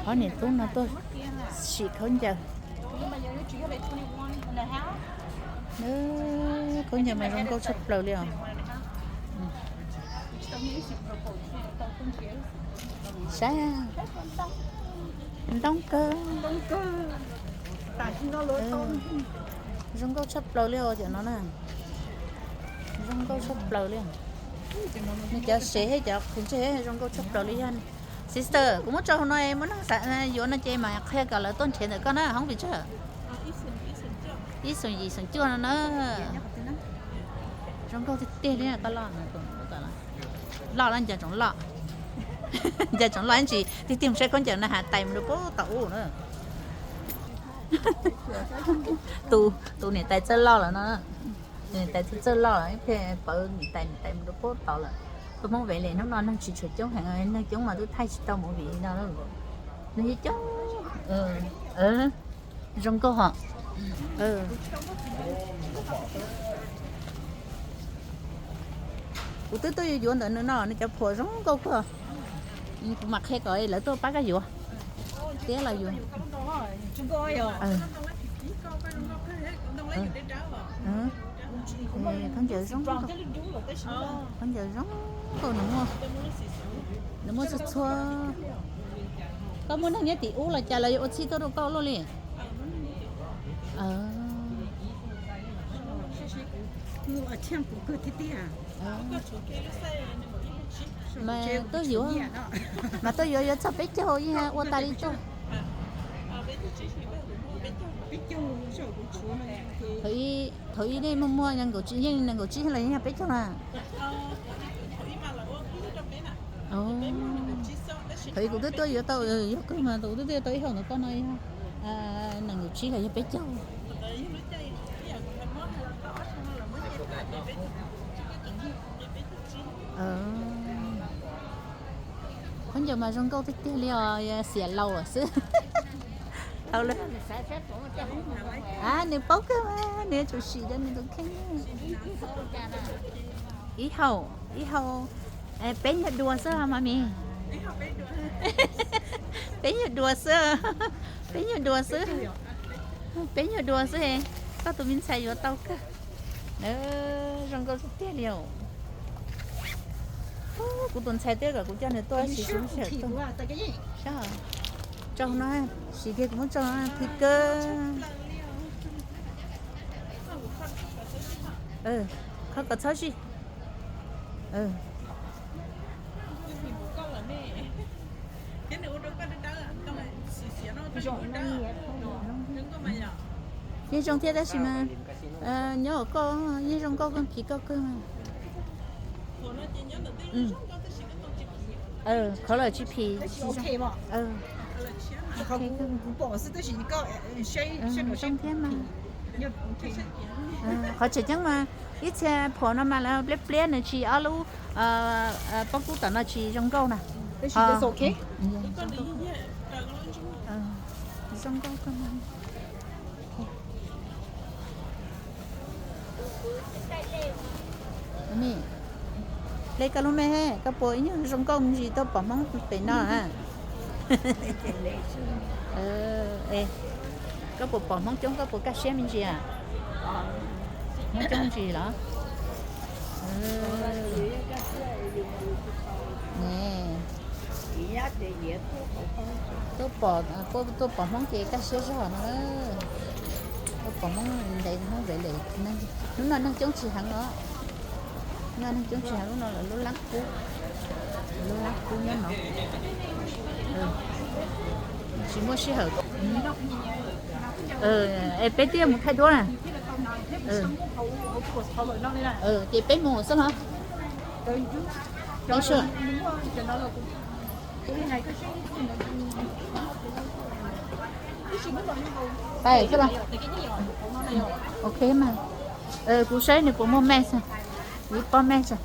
Ob niam tub no tuaj sim khaub ncaws. Khaub ncaws mas zoo nkauj tshaj plaws li os. Saib, ntoo kawg. Zoo nkauj tshaj plaws li os cov no na. Zoo nkauj tshaj plaws li. Nws cov sev thiab cov qhwv ntsej zoo nkauj tshaj plaws li yog. Sister, kuv muab tso hauv no, muaj neeg xav yuav no ces mam qhia kom lawv tuaj nrhiav ntawm koj na, hoob pes tsawg? Ib xoom yim xoom cuaj no na. Zoo nkauj tiag tiag li, koj loj no, loj los nco ntsoov loj. Nco ntsoov loj ib ntsis, tiag tiag mus saib khaub ncaws na, has tais mus rau puag tom ub na. Tus niam tais txawj loj lawm no. Tus niam tais txawj loj lawm, pawv niam tais, niam tais mus rau puag tod lawm. Tuaj Hmoob Valley hnub no neeg tsis tshua coob heev, neeg coob mas twb thaij tsis tau movie no. Neeg coob. Zoo nkauj hos. Kuv twb tuaj yuav yuav ntawm nws no, nws cov phuam zoo nkauj kawg. Kuv mam qhia kom lawv tuaj pab koj yuav. Tiab los yuav. Khaub ncaws zoo, khaub ncaws zoo nkauj, nws muaj, nws muaj txhua txhua. Koj muaj neeg nyob tim ub los cas los yuav ua txhij tuaj rau koj luaj li. Mas tuaj yuav, mas tuaj yuav yuav txog peb caug yeej ua tas li tuaj. Thaum ib nej muaj muaj nees nkaum tsib, yeej nees nkaum tsib los yeej yog peb caug na. Thaum ib kuv twb tuaj yuav tau, yog kawg mas kuv twb tuaj yuav tau ib hauj ntawm koj no yog nees nkaum tsib los yog peb caug. Khaub ncaws mas zoo nkauj tiag tiag li os, xiam laus lawm xwb. Thaum lawm, nws paub kawg mas nws yuav tsum sim rau nws tus kheej. Ib hau, ib hau, peb nyuag dua xwb mas mis. Peb nyuag dua xwb, peb nyuag dua xwb, peb nyuag dua xwb. Koj tus me ntxhais yuav tau kawg. Zoo nkauj tiag tiag li os. Kuv tus ntxhais twb kom kuv coj nws tuaj sim sawm tuaj. Tso no, sim kiag kuv muab tso no, khib kawg. Qhov kom txhob zij. Yeej zoo thiab tab sis mas nyob hauv koj yeej zoo nkauj kawg, phim koj kawg. Qhov lawm tsis phim. Zoo thiab mas. Qhov tseem ceeb mas ib txhia phuam no mas lawv pliab pliab nws tsis ob lub pob kub tom no tsis zoo nkauj na. Zoo nkauj kawg. Hle koj lub me, koj puas ib nyuag zoo nkauj me ntsis tuaj pom Hmoob pem no na? Koj puas pom Hmoob coob, koj puas kaj siab me ntsis? Hmoob coob ntsis los? Tuaj pom, tuaj pom Hmoob ces kaj siab zog no. Tuaj pom Hmoob ntev, Hmoob Valley, hnub no neeg coob tsis heev os. No neeg coob tsis heev, lub no lawv lub lab kub, lub lab kub nyob no. Tsis muaj sij hawm. Es peb twb yuav mus thaij duab na. Ces peb mus xwb los? Xwb los? Ok mas. Kuv saib nws puas muaj me xwb. Kuv ib pob me xwb.